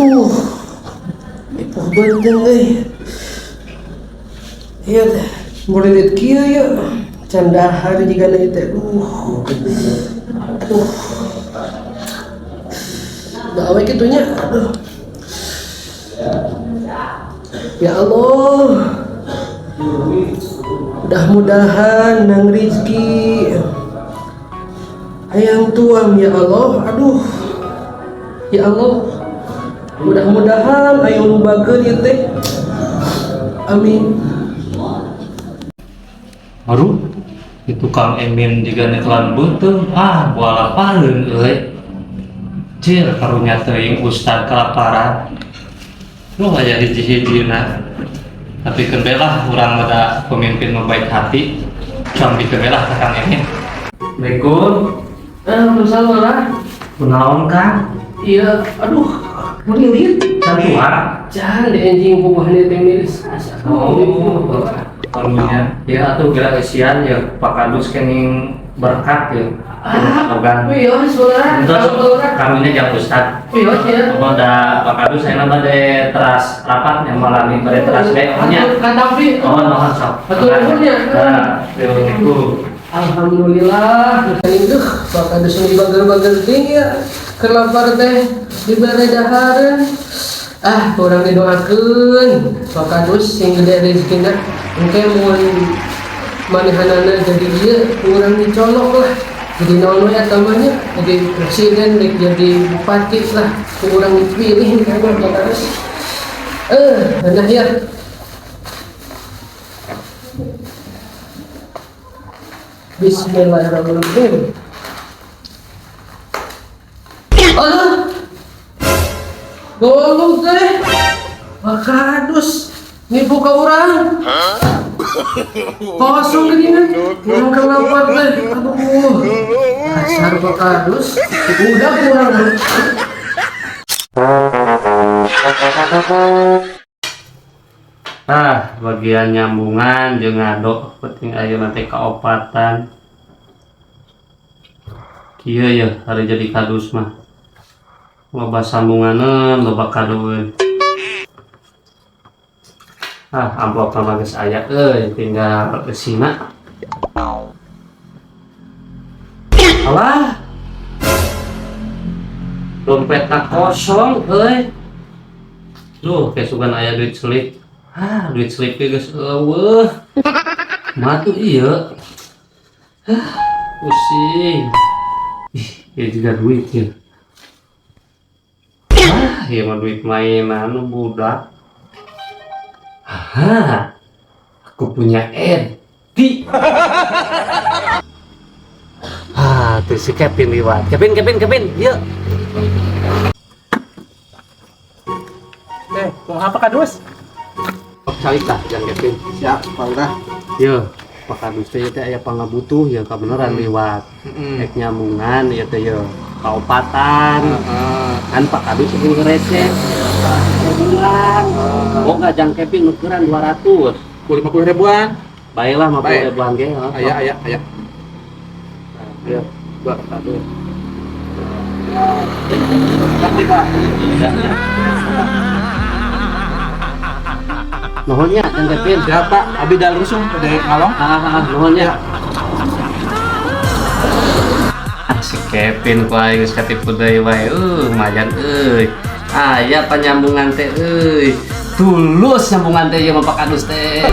Aduh, ipuh beuteung euy. Ieu teh mulilit kieu ya. Can dahar jigana ieu teh. Aduh. Aduh. Da we kitu nya. Aduh. Ya Allah. Mudah-mudahan nang rizki hayang tuang ya Allah. Aduh. Ya Allah. Mudah-mudahan ayo nu bageun ieu teh. Amin. Aduh, itu Kang Emin juga nekelan beuteung, ah, boa lapareun euy. Cir, karunya teuing ustad kelaparan. Lu aya hiji-hijina. Tapi keun bae lah urang mah pemimpin nu baik hati. Cuang bikeun bae lah ka Kang Emin. Assalamualaikum. Eh, salah lah. Kunaon, Kang? Iya, aduh, mulilit. Cantuan. Jangan deh anjing bubuhan teh miris. Oh, karunya. Ya atuh gila eusian ya Pak Kadus kenging berkat ya. Ah, Ogan. wios ulah. Terus karunya jang ustad. Wios ya. Apa da Pak Kadus saya bade teras rapat yang malam ini bade teras bae nya. Katampi. Oh, nuhun sok. Hatur nuhun nya. Nah, Assalamualaikum. Alhamdulillah, geuning deuh, Pak Kadus nu dibager-bager ting ya. Keur lapar teh dibere dahareun. Ah, kurang didoakeun. Pak Kadus sing gede rezekina. Engke mun manehanana jadi ieu kurang dicolok lah. Jadi naon we eta mah nya, jadi presiden dek jadi bupati lah, kurang dipilih kan Pak Kadus. Eh, nah ya. Bismillahirrahmanirrahim. Alah. Golong teh. Pak Kadus nipu ka urang. Kosong geuningan. Urang kelapar teh. Aduh. Dasar Pak Kadus. Udah kurang. Ah, bagian nyambungan jeung ngadok penting ayeuna teh kaopatan. Kieu ya hari jadi kadus mah. Loba sambunganeun, loba kadoeun. Ah, amplop mah geus aya euy, tinggal eusina. Alah. Dompetna kosong euy. Duh, kesugan aya duit slip. Ah, duit slip ge geus eueuh. Matu ieu. Hah, pusing. Ih, ieu juga duit ya. Ah, ieu mah duit mainan budak. Aha, aku punya Edi. Ah, tuh si Kevin liwat. Kevin, Kevin, Kevin, yuk. Eh, mau apa Kadus? Calik lah, jangan Kevin. Siap, Pak Lurah. Yo, Pak Kadus teh teh aya pangabutuh ya kabeneran liwat. Ek nyambungan ya teh yo. Kaopatan. Kan Pak Kadus eueuh receh. Ribuan. Oh enggak jang Kevin nukeran 200. 50 ribuan. Baiklah 50 Baik. ribuan ge. Heeh. Aya, aya, aya. Yo, Pak Kadus. Nanti, Pak. Nuhun nya jang Kevin. Siap, Pak. Abi dal rusung dari Ngalong. Ah, ah, nuhun nya. Si Kevin ku aing geus katipu deui wae. Lumayan euy. Aya panyambungan teh euy. Tulus nyambungan teh ieu mah Pak Kadus teh.